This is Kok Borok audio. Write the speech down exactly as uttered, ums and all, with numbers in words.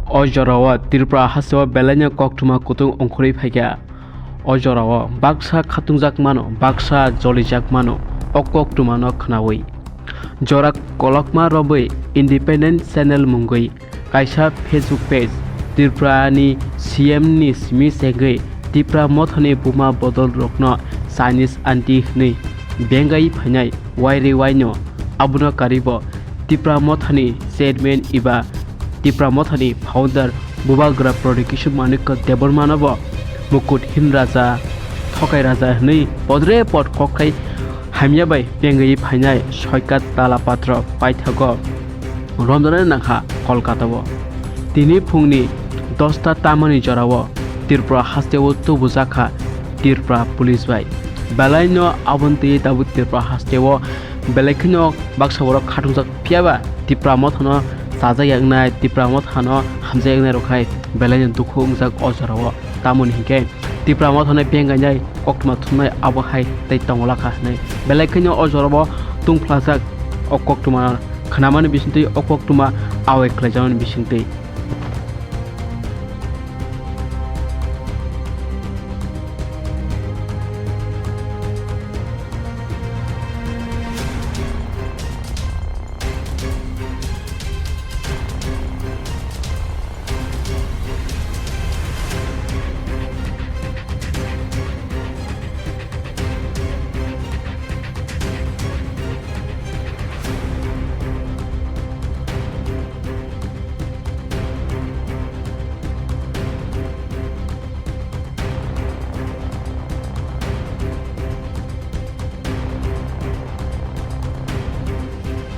O jorao Tripura hasteo belaino koktwma kutung ongkhorwi phaikha. O jorao baksa khatungjak mano, baksa jolijak mano, o koktwmano khnaui. Jora kolokma romwi Independent Channel mungwi kaisa Facebook page Tripurani C M ni simi segwi Tipra Mothani buma bodol rokno Chinese aunty hwnwi bengai phainai wairwi waino abono karibo Tipra Mothani chairman eba Tipra Mothani founder Bubagra Prodikishon Manikya Debbarmano bo Mukut Hin Raja, Thokai Raja hwnwi podre pod kokthai hamya bai pengwi phainai soikat tala patro paithago romjana nangkha Kolkata o. Tini phungni dosta tamani jorao Tripura hasteo tubujakha Tripura police bai. Belaino aboni twi tabuk Tripura hasteo belai kheno baksa borok khatungjak phiyaba Tipra Mothano chajak yaknai, Tipra Mothano hamjak yaknai rok hai belaino dukhu wngjak o jorao. Tamoni hinkhe Tipra Mothano bengainai koktwma thumnai abo hai tei tongolakha hwnwi. Belai kheno o jorao tungphlajak o koktwma khnamani bisingtwi o koktwma awai khlaijakmani bisingtwi.